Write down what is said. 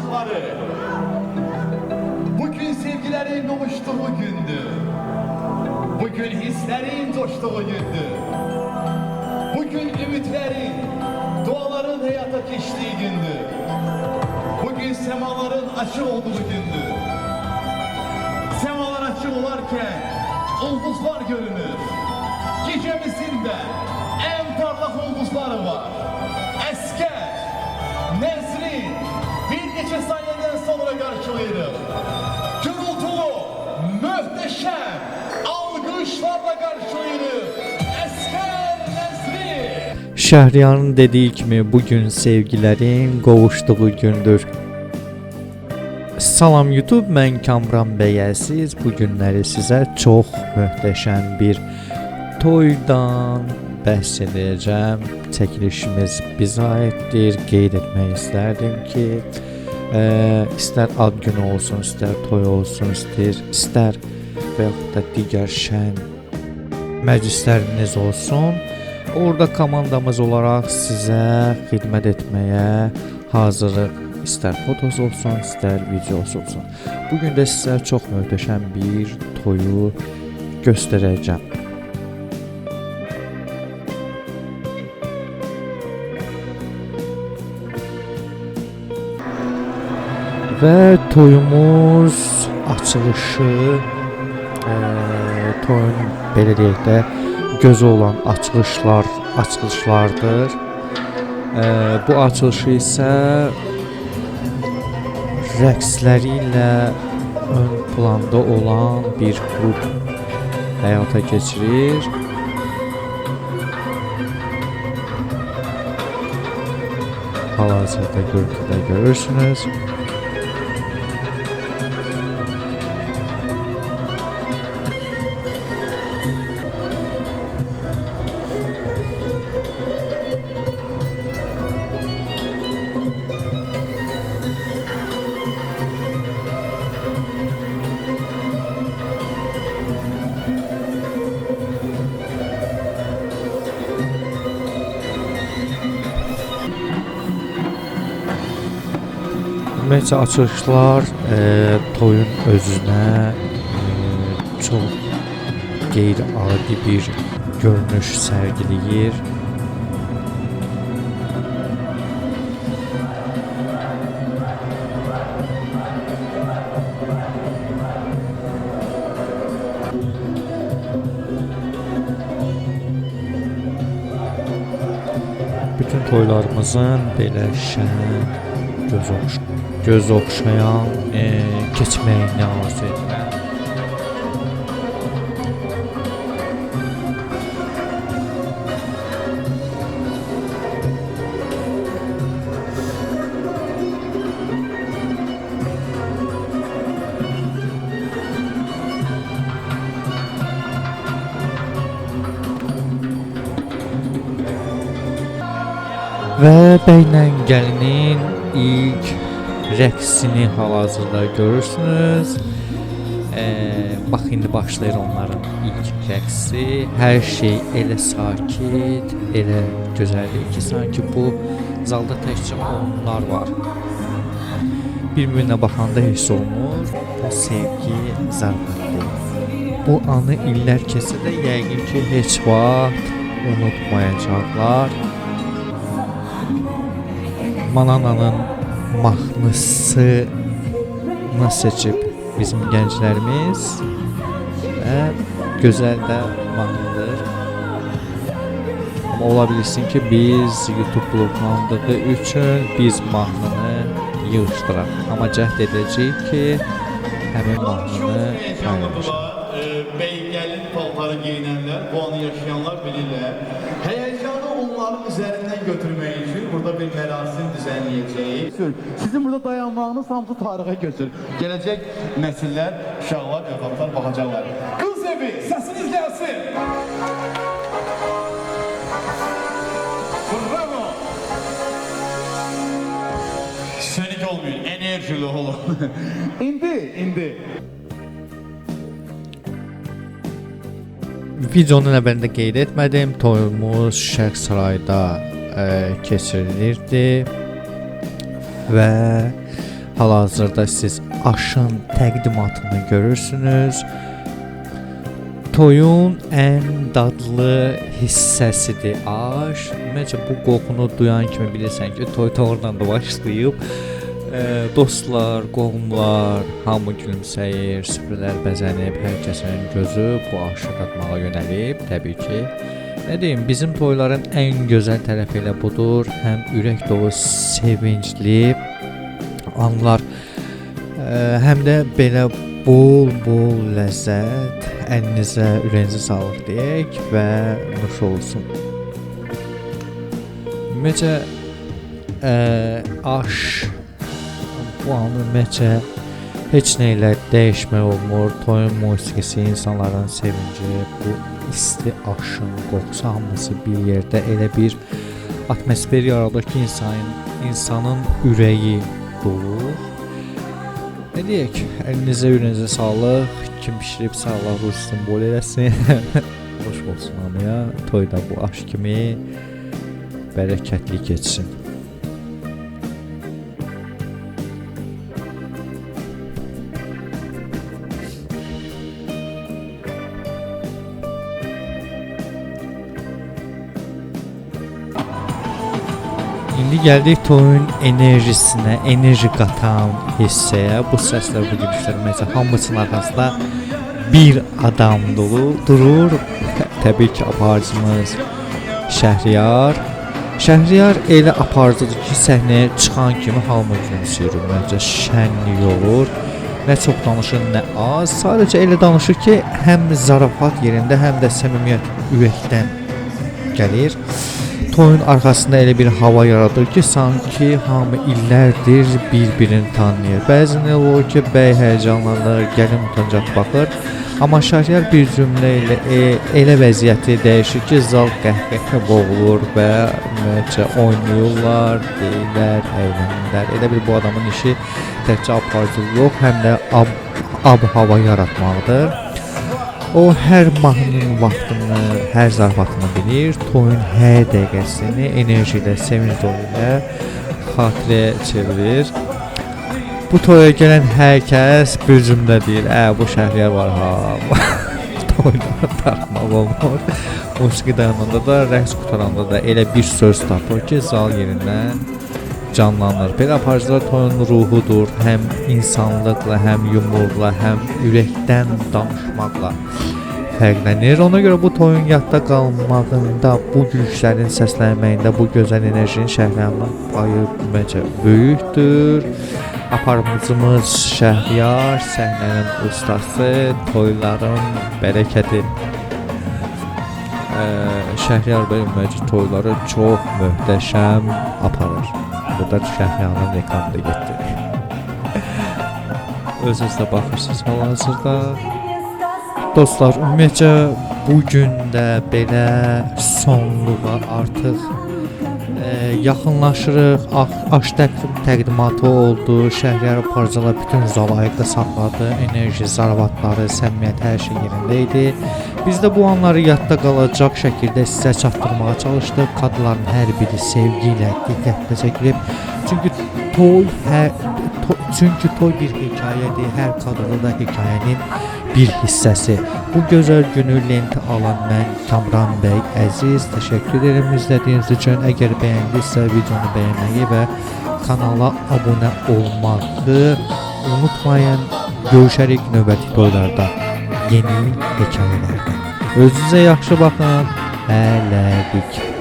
aşıqları. Bugün sevgilərin qovuşduğu gündür. Bugün hisslərin coşduğu gündür. Bugün ümidlərin, duaların həyata keçdiyi gündür. Bugün semaların açıq olduğu gündür. Semalar açıq olarkən ulduzlar görünür. Gecəmizin də ən parlaq ulduzları var. Əskər, Nəzrin bir neçə saniyədən sonra qarşılayırıq. Gürültülü, möhtəşəm alqışlarla qarşılayırıq. Əskər, Nəzrin. Şəhriyarın dediyi kimi bu gün sevgilərin qovuşduğu gündür. Salam YouTube, mən Kamran bəy Əziz. Bu günləri sizə çox möhtəşəm bir toydan bəhs edəcəm. Çəkilişimiz bizə aiddir. Qeyd etmək istərdim ki, istər ad günü olsun, istər toy olsun, istər və yaxud da digər şən məclisləriniz olsun. Orada komandamız olaraq sizə xidmət etməyə hazırıq. İstər fotosu olsun, istər videosu olsun. Bugün də sizə çox möhtəşəm bir toyu göstərəcəm. Və toyumuz açılışı, toyun belə deyək də gözü olan açılışlardır. Bu açılışı isə rəqsləri ilə ön planda olan bir qrup həyata keçirir. Hal-hazırda görüntüdə görürsünüz. Ümumiyyətcə açılışlar toyun özünə çox qeyri-adi bir görünüş sərgiləyir. Bütün toylarımızın belə şən, göz oxşayan keçməyini arzu edirəm. Və bəylə gəlinin ilk rəqsini hal-hazırda görürsünüz. Bax indi başlayır onların ilk rəqsi. Hər şey elə sakit, elə gözəldir ki, sanki bu zalda təkcə onlar var. Bir-birinə baxanda hiss olunur, bu sevgi zarafat deyil. Bu anı illər keçsə də yəqin ki, heç vaxt unutmayacaqlar. Manananın mahnısını seçib bizim gənclərimiz və gözəl də mahnıdır. Amma ola bilsin ki, biz YouTube bloklandığı üçün biz mahnını yığışdıraq. Amma cəhd edəcəyik ki, həmin mahnını paylaşaq. Bəy gəlin paltarı geyinənlər, bu anı yaşayanlar bilirlər. Həyəcanı onların üzərindən götürmək üçün burada bir mərasim düzənləyəcəyik. Sizin burada dayanmağınız hamısı tarixə köçür. Gələcək nəsillər, uşaqlar, övladlar baxacaqlar. Qız evi, səsiniz gəlsin! Bravo! Sönük olmayın, enerjili olun. İndi. Videonun əvvəlində qeyd etmədim. Toyumuz Şərq Sarayda keçirilirdi və Hal-hazırda siz aşın təqdimatını görürsünüz. Toyun ən dadlı hissəsidir aş. Ümumiyyətcə bu qoxunu duyan kimi bilirsən ki, toy doğrudan da başlayıb. Dostlar, qohumlar, hamı gülümsəyir, süfrələr bəzənib, hər kəsin gözü bu aşı dadmağa yönəlib, təbii ki. Nə deyim, bizim toyların ən gözəl tərəfi elə budur. Həm ürək dolu sevincli anlar, həm də belə bol-bol ləzzət. Əlinizə, ürəyinizə sağlıq deyək və nuş olsun. Ümumiyyətcə aş bu anı ümumiyyətcə heç nə ilə dəyişmək olmur. Toyun musiqisi, insanların sevinci, bu isti aşın qoxusu hamısı bir yerdə elə bir atmosfer yaradır ki, insanın ürəyi dolur. Nə deyək, əlinizə, ürəyinizə sağlıq. Kim bişiribsə Allah ruzusunu bol eləsin. Xoş olsun hamıya. Toyda bu aş kimi bərəkətli keçsin. İndi gəldik toyun enerjisinə, enerji qatan hissəyə. Bu səslər, bu gülüşlər, ümumiyyətcə hamısının arxasında bir adam durur. Təbii ki, aparıcımız Şəhriyar. Şəhriyar elə aparıcıdır ki, səhnəyə çıxan kimi hamı gülümsəyir, ümumiyyətcə şənlik olur. Nə çox danışır, nə az. Sadəcə elə danışır ki, həm zarafat yerində, həm də səmimiyyət ürəkdən gəlir. Toyun arxasında elə bir hava yaradır ki, sanki hamı illərdir bir-birini tanıyır. Bəzən elə olur ki, bəy həyəcanlanır, gəlin utancaq baxır. Amma Şəhriyar bir cümlə ilə elə vəziyyəti dəyişir ki, zal qəhqəhə boğulur və ümumiyyətcə oynayırlar, deyirlər, əylənirlər. Elə bir bu adamın işi təkcə aparıcılıq yox, həm də ab-hava yaratmaqdır. O hər mahnının vaxtını, hər zarafatını bilir, toyun hər dəqiqəsini enerji ilə, sevinc dolu ilə xatirəyə çevirir. Bu toya gələn hər kəs bir cümlə deyir, bu Şəhriyar var ha, toyda darıxmaq olmur. Musiqi dayananda da, rəqs qutaranda da elə bir söz tapır ki, zal yerindən canlanır. Belə aparıcılar toyun ruhudur, həm insanlıqla, həm yumorla, həm ürəkdən danışmaqla fərqlənir. Ona görə bu toyun yadda qalmağında, bu gülüşlərin səslənməyində, bu gözəl enerjinin Şəhriyarın payı ümumiyyətcə böyükdür. Aparıcımız Şəhriyar, səhnənin ustası, toyların bərəkəti. Şəhriyar bəy ümumiyyətcə toyları çox möhtəşəm aparır. Burada Şəhriyarın reklamı da getdi. Özünüz də baxırsınız hal-hazırda. Dostlar, ümumiyyətcə bu gün də belə sonluğa artıq yaxınlaşırıq. Aş təqdimatı oldu. Şəhriyar aparıcılar bütün zalı ayaqda saxladı. Enerji, zarafatları, səmimiyyət, hər şey yerində idi. Biz də bu anları yadda qalacaq şəkildə sizə çatdırmağa çalışdıq. Kadrların hər biri sevgi ilə, diqqətlə çəkilib. Çünki toy bir hekayədir. Hər kadrda da hekayənin bir hissəsi. Bu gözəl günü lentə alan mən Kamran bəy Əziz. Təşəkkür edirəm izlədiyiniz üçün. Əgər bəyəndinizsə videonu bəyənməyi və kanala abunə olmağı unutmayın. Görüşərik növbəti toylarda, yeni hekayələrdə. Özünüzə yaxşı baxın. Hələlik.